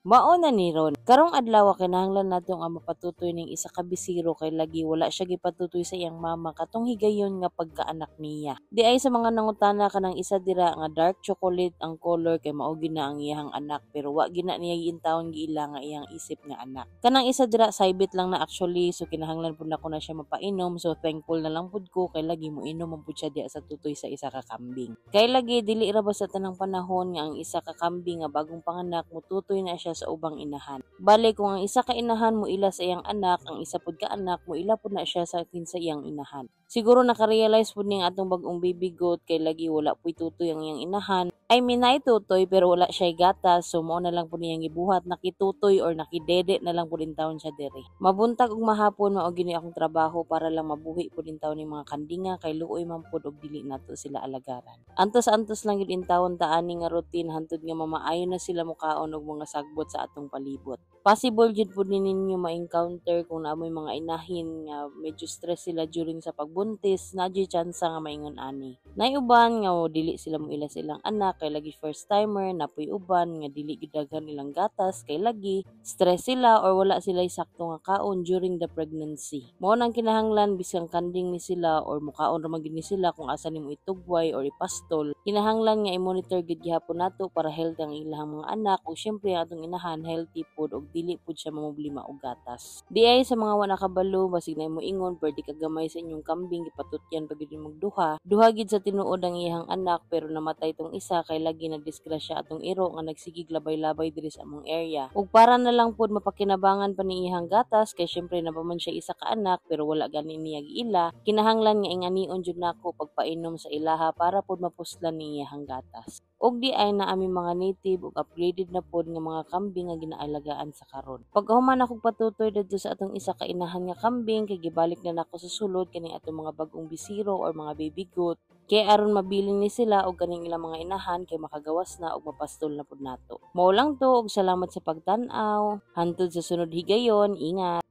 Mao na ni ron. Karong adlaw, kinahanglan nato nga mapatutoy ning isa ka bisiro kay lagi wala siya gipatutoy sa iyang mama katong higayon nga pagkaanak niya. Di ay sa mga nangutana, kanang isa dira nga dark chocolate ang color kay mao gina ang iyang anak, pero wa gina niya giintawon giila nga iyang isip nga anak. Kanang isa dira, saybit lang na actually, so kinahanglan pud nako na siya mapainom, so thankful na lang pud ko kay lagi mo inom man pud siya diya sa tutoy sa isa ka kambing. Kay lagi dili ra ba sa tanang panahon nga ang isa ka kambing nga bagong panganak mututoy na siya sa ubang inahan. Bale, kung ang isa ka inahan mo ila sa iyang anak, ang isa pud ka anak mo ila pud na siya sa kinsa iyang inahan. Siguro naka-realize pud ning atong bag-ong baby goat kay lagi wala puy tutoy ang iyang inahan. I mean, naay tutoy pero wala siya gatas, so mao na lang pud niyang gibuhat, nakitutoy or nakidede na lang pud intawon siya diri. Mabuntag ug mahapon, mao gini akong trabaho para lang mabuhi pud intawon ning mga kandinga kay luoy man pud og dili nato sila alagaran. Antos-antos lang gyud intawon ta ani nga routine hantod nga mamaayo na sila mukaon og mga sagbot sa atong palibot. Possible jud pud ni ninyo ma-encounter kung naa moy mga inahin nga medyo stress sila during sa pagbuntis, naa juy tsansa nga maingon ani. Nay uban nga dili sila moila sa ilang anak kay lagi first timer, napoy uban nga dili gyud daghan ilang gatas kay lagi stress sila or wala sila sakto nga kaon during the pregnancy. Mao nang kinahanglan, bisan kanding ni sila or mukaon ra man gyud ni sila kung asa nimo itugway or ipastol, kinahanglan nga i-monitor gyud gihapon nato para healthy ang ilang mga anak ug syempre ang atong inahan healthy pud ug dili pud siya mamroblema og gatas. Di ay sa mga wa nakabalo, basig na mo ingon perdi ka gamay sa inyong kambing, gipatutyan pa gyud nimong duha. Duha gid sa tinuod ang iyang anak, pero namatay tong isa kay lagi na disgrasya atong iro nga nagsigig labay-labay diri sa among area. Ug para na lang pud mapakinabangan pa ni iyang gatas kay syempre na pa man siya isa ka anak pero wala gani niya giila, kinahanglan nga inganion jud nako pagpainom sa ilaha para pud mapuslan ni iyang gatas. Ug di ay naa mi mga native ug upgraded na pod nga mga kambing nga ginaalagaan sa karon. Pagkahuman akong patutoy didto sa atong isa ka inahan nga kambing kay gibalik na nako sa sulod kaning atong mga bag-ong bisiro or mga baby goat kay aron mabilin ni sila og kaning ilang mga inahan kay makagawas na ug mapastol na pud nato. Mao lang to ug salamat sa pagtan-aw. Hantod sa sunod higayon, ingat.